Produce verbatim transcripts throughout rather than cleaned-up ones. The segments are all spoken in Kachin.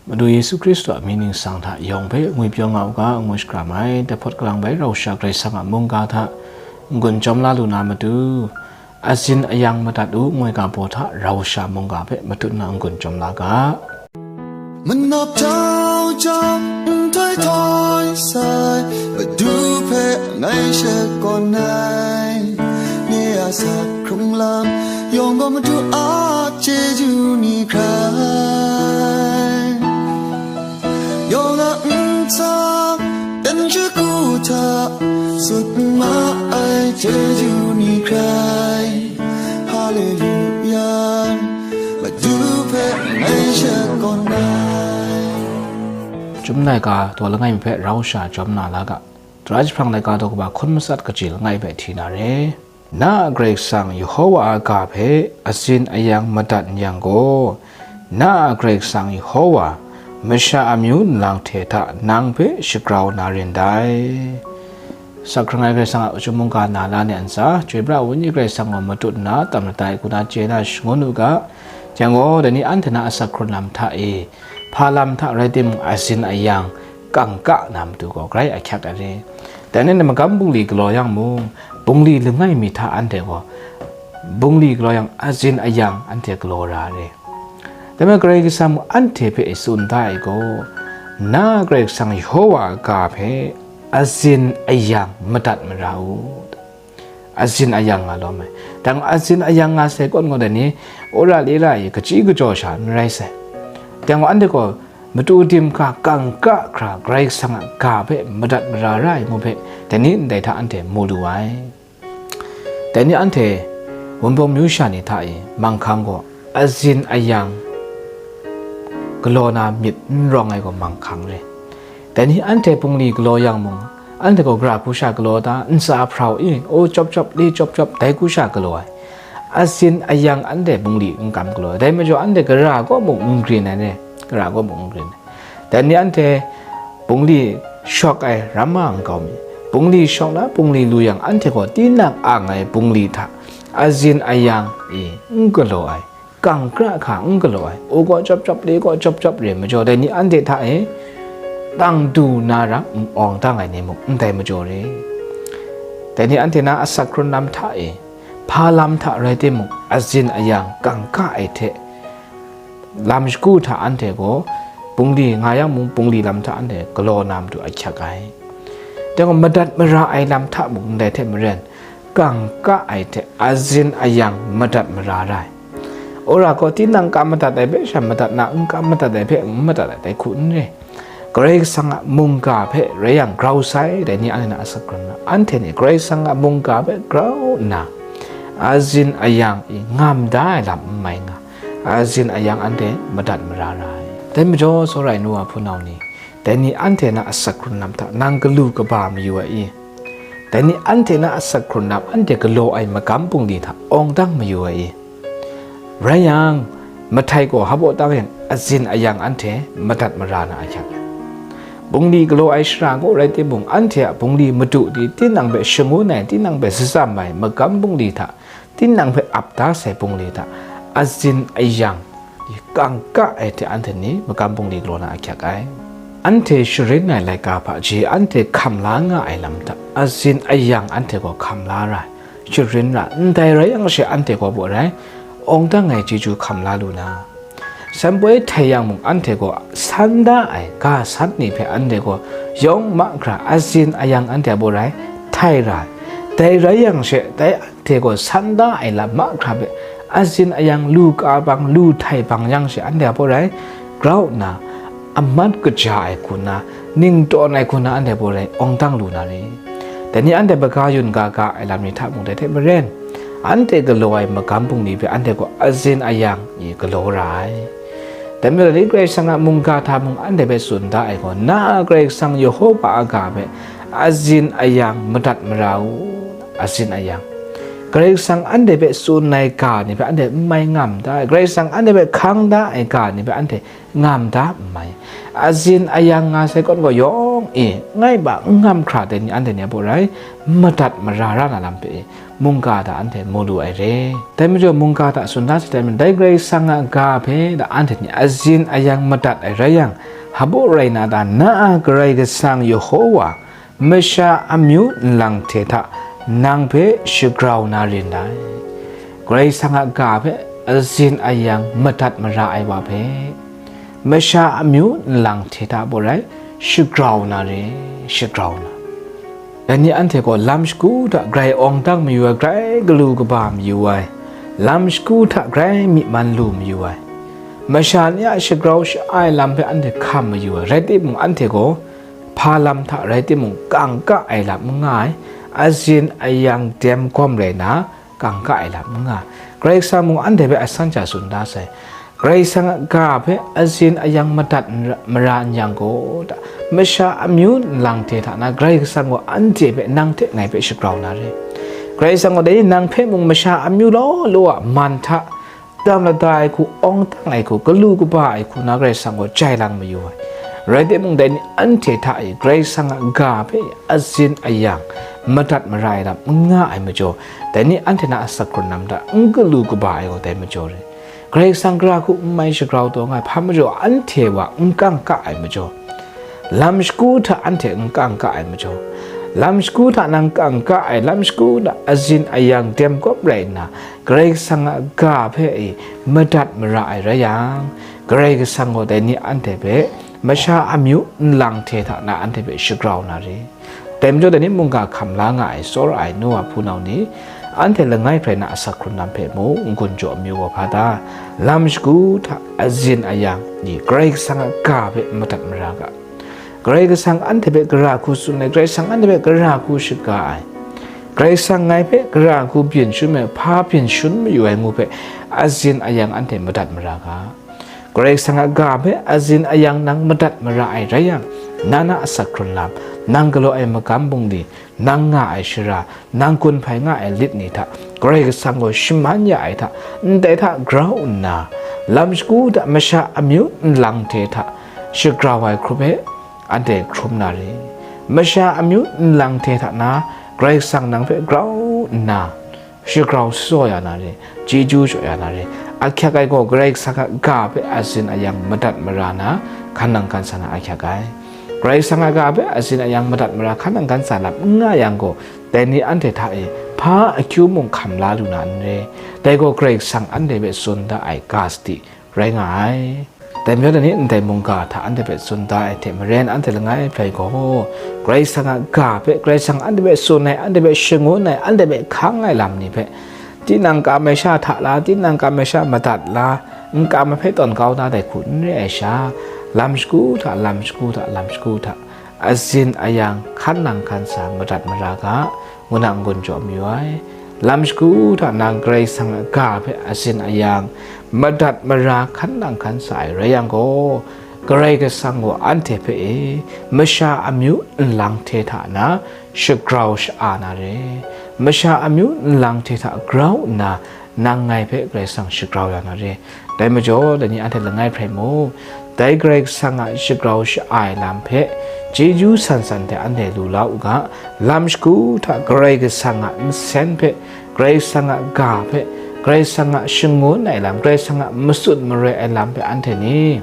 Madu Yesu Hkristu a mying ningsang hta yawng hpe ngwipyaw nga u ga, ngu shakram ai. Dai hpawt kalang bai rau sha Karai Kasang a mungga hta n-gun chyawm la lu na matu, azin ayang madat u, ngoi ga baw hta rau sha mungga hpe matut nna n-gun chyawm la ga. Manap jau jau, nhtoi htoi sai, Madu hpe ngai shakawn ai. Nye a sak hkrung lam yawng gaw Madu a chyeju ni hkrai, yawng a ntsa ten shagu hta sut ma ai chyeju ni hkrai. Haleluya, Madu hpe ngai shakawn ai. Chyum laika taw langai mi hpe rau sha chyawm na la ga. Tara jahprang laika daw kaba hkun matsat kaji langai hpe hti na re. Na a Karai Kasang Yehowa a ga hpe azin ayang madat n yang gaw, na a Karai Kasang Yehowa masha amyu nlang hte hta nang hpe shagrau na rin dai. Sak hkrung ai Karai Kasang a uchum mungga na la ni a ntsa, chyoi pra ai Wenyi Karai Kasang gaw matut nna tam lat ai, kuna chye na shangun u ga. Yang gaw, dai ni anhte na asak hkrun lam hta e, hpa lam hta rai timung, azin ayang kangka na matu gaw grai ahkyak ai re. Dai ni magam bungli galaw yang mung, bungli langai mi hta anhte gaw bungli galaw yang, azin ayang anhte galaw ra ai re. Dai majaw Karai Kasang mung anhte hpe tsun da ai gaw, na Karai Kasang Yehowa a ga hpe azin ayang madat mara u. Azin ayang nga lawm ai. Dang azin ayang nga sai kawn gaw, dai ni wora lira e kaji kajaw sha n rai sai. Dang gaw anhte gaw matu dim hkra, kangka hkra, Karai Kasang a ga hpe madat mara ra ai ngu hpe, dai ni ndai hta anhte mu lu ai. Dai ni anhte Wunpawng myu sha ni hta e manghkang gaw azin ayang galaw na myit n rawng ai gaw manghkang re. Dai ni anhte bungli galaw yang mung, anhte gaw gara hku sha galaw ta, ntsa hprau i, o chyawp chyawp, le chyawp chyawp, dai hku sha galaw ai. Azin ayang anhte bungli n kam galaw ai. Dai majaw anhte gara kaw mung n grin ai ne, gara kaw mung n grin ai. Dai ni anhte bungli shawk ai ram ma n kau mi, bungli shawk na bungli lu yang, anhte gaw tinang ang ai bungli hta azin ayang e n galaw ai, kangka hkra n galaw ai, o gaw chyawp chyawp, le gaw chyawp chyawp re majaw, dai ni anhte hta e tang du na ram n awng dang ai ni mung ndai majaw re. Dai ni anhte na asak hkrun lam hta e, hpa lam hta rai timung, azin ayang kangka ai hte, lam shagu hta anhte gaw bungli nga yang mung, bungli lam hta anhte galaw na matu ahkyak ai. Dai gaw madat mara ai lam hta mung ndai hte maren, kangka ai hte azin ayang madat mara ra ai. Wora gaw tinang ka madat ai hpe sha madat na, n ka madat ai hpe n madat ai, dai hku n re. Karai Kasang a mungga hpe rai yang grau sai, dai ni anhte na asak hkrun lam, anhte ni Karai Kasang a mungga hpe grau nna, azin ayang e ngam da ai lam n mai nga, azin ayang anhte madat mara ra ai. Dai majaw, tsawra ai nu wa hpunau ni, dai ni anhte na asak hkrun lam hta nang galu kaba mayu ai i? Dai ni anhte na asak hkrun lam, anhte galaw ai magam bungli hta awng dang mayu ai i? Rai yang, mahtai gaw hpa baw tang yang, azin ayang anhte madat mara na ahkyak ai. Bungli galaw ai shara gaw rai timung, anhte a bungli madu di, tinang hpe shangun ai, tinang hpe zatsam ai, magam bungli hta tinang hpe ap da sai bungli hta, azin ayang kangka ai hte anhte ni magam bungli galaw na ahkyak ai. Anhte sharin ai laika hpaji, anhte hkam la nga ai lam hta, azin ayang anhte gaw hkam la ra ai. Sharin ra, ndai rai yang she, anhte gaw baw rai, awng dang ai chyeju hkam la lu na, san poi htai yang mung, anhte gaw san da ai ga san ni hpe anhte gaw yawng mahkra azin ayang anhte a baw rai, htai ra ai. Dai rai yang she, dai anhte gaw san da ai lam mahkra hpe azin ayang lu ka bang, lu htai bang yang she, anhte a baw rai, grau nna, amat kaja ai hku nna, ning tawn ai hku nna anhte baw rai awng dang lu na re. Dai ni anhte maga yun ga ga ai lam ni hta mung dai hte maren, anhte galaw ai magam bungli hpe anhte gaw azin ayang e galaw ra ai. Dai majaw ni Karai Kasang a mungga hta mung anhte hpe tsun da ai gaw, na a Karai Kasang Yehova a ga hpe azin ayang madat mara u, azin ayang. Karai Kasang anhte hpe tsun ai ga ni hpe anhte n mai ngam da, Karai Kasang anhte hpe hkang da ai ga ni hpe anhte ngam da n mai. Azin ayang nga sai kawn gaw yawng e, ngai ba n ngam hkra dai ni anhte ni a baw rai, madat mara ra na lam hpe e, mungga hta anhte mu lu ai re. Dai majaw mungga hta tsun da sai dai majaw, dai Karai Kasang a ga hpe da anhte ni azin ayang madat ai rai yang, hpa baw rai na ta, na a Karai Kasang Yehowa masha amyu nlang hte hta nang hpe shagrau na rin dai. Karai Kasang a ga hpe azin ayang madat mara ai wa hpe, masha amyu nlang hte hta baw rai shagrau na re, shagrau na. Dai ni anhte gaw lam shagu hta grai awng dang mayu ai, grai galu kaba mayu ai, lam shagu hta grai myi man lu mayu ai, masha ni a shagrau sha-ai lam hpe anhte hkam mayu ai, rai timung, anhte gaw hpa lam hta rai timung, kangka ai lam n nga ai, azin ayang dem gawm rai na, kangka ai lam n nga ai. Karai Kasang mung anhte hpe asan sha tsun da sai. Karai Kasang a ga hpe azin ayang madat n ra, mara n yang gaw, da, masha amyu nlang hte hta na, Karai Kasang gaw anhte hpe, nang hte ngai hpe shagrau na re. Karai Kasang gaw dai ni nang hpe mung masha amyu law law a man hta, dam lada ai hku, awng dang ai hku, galu kaba ai hku na Karai Kasang gaw jai lang mayu ai. Rai timung, dai ni anhte hta e Karai Kasang a ga hpe azin ayang madat mara ai lam n nga ai majaw, dai ni anhte na asak hkrun lam hta n galu kaba ai gaw dai majaw re. Karai Kasang gara hku n mai shagrau taw nga ai, hpa majaw anhte wa n kangka ai majaw, lam shagu hta anhte n kangka ai majaw, lam shagu hta nang kangka ai, lam shagu hta azin ayang dem gawp rai nna, Karai Kasang a ga hpe e madat mara ai rai yang, Karai Kasang gaw dai ni anhte hpe masha amyu nlang hte hta na anhte hpe shagrau na re. Dai majaw, dai ni mungga hkam la nga ai tsawra ai nu wa hpunau ni, anhte langai hprai na asak hkrun lam hpe mung n-gun jaw amyu gaw hpa ta? Lam shagu hta azin ayang ni Karai Kasang a ga hpe madat mara ga. Karai Kasang anhte hpe gara hku tsun ai, Karai Kasang anhte hpe gara hku shaga ai, Karai Kasang ngai hpe gara hku byin shun ai, hpa byin shun mayu ai ngu hpe azin ayang anhte madat mara ga. Karai Kasang a ga hpe azin ayang nang madat mara ai rai yang, na na asak hkrun lam, nang galaw ai magam bungli, nang nga ai shara, nang gun hpai nga ai lit ni hta Karai Kasang gaw shaman ya ai hta, ndai hta grau nna, lam shagu hta masha amyu nlang hte hta shagrau ai hkrup e anhte hkrum na re. Masha amyu nlang hte hta na Karai Kasang nang hpe grau nna, shagrau shaw ya na re, chyeju shaw ya na re. Ahkyak ai gaw Karai Kasang a ga hpe azin ayang madat mara na, hkan nang hkan sa na ahkyak ai. Karai Kasang a ga hpe azin ayang madat mara hkan nang hkan sa lam n nga yang gaw, dai ni anhte hta e hpa akyu mung hkam la lu na n re. Dai gaw Karai Kasang anhte hpe tsun da ai ga sadi rai nga ai. Dai majaw, dai ni ndai mungga hta anhte hpe tsun da ai hte maren, anhte langai hprai gaw, Karai Kasang a ga hpe, Karai Kasang anhte hpe tsun ai, anhte hpe shangun ai, anhte hpe hkang ai lam ni hpe, tinang kam ai sha hta la, tinang kam ai sha madat la, n kam ai hpe tawn kau da dai hku n re ai sha, lam shagu hta, lam shagu hta, lam shagu hta, azin ayang hkan nang hkan sa madat mara ga, ngu na n-gun jaw mayu ai. Lam shagu hta nang Karai Kasang a ga hpe azin ayang madat mara hkan nang hkan sa ai rai yang gaw, Karai Kasang gaw anhte hpe e masha amyu nlang hte hta na shagrau sha-a na re. Masha amyu nlang hte hta grau nna, nang ngai hpe Karai Kasang shagrau ya na re. Dai majaw, dai ni anhte langai hprai mung, dai Karai Kasang a shagrau sha-ai lam hpe chyeju san san hte anhte lu la u ga. Lam shagu hta Karai Kasang a nsen hpe, Karai Kasang a ga hpe, Karai Kasang a shangun ai lam, Karai Kasang a matsun maroi ai lam hpe anhte ni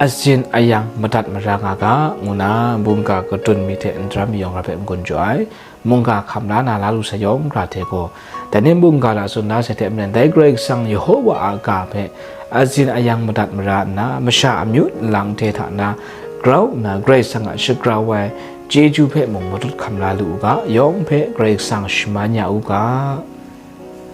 azin ayang madat mara nga ga, ngu na mungga kadun mi hte n daram mi yawng hkra hpe n-gun jaw ai. Mungga hkam la na la lu sai yawng hkra hte gaw, dai ni mungga hta tsun da sai hte maren, dai Karai Kasang Yehowa a ga hpe azin ayang madat mara nna, masha amyu nlang hte hta na grau nna, Karai Kasang a shagrau ai chyeju hpe mung matut hkam la lu u ga, yawng hpe Karai Kasang shaman ya u ga.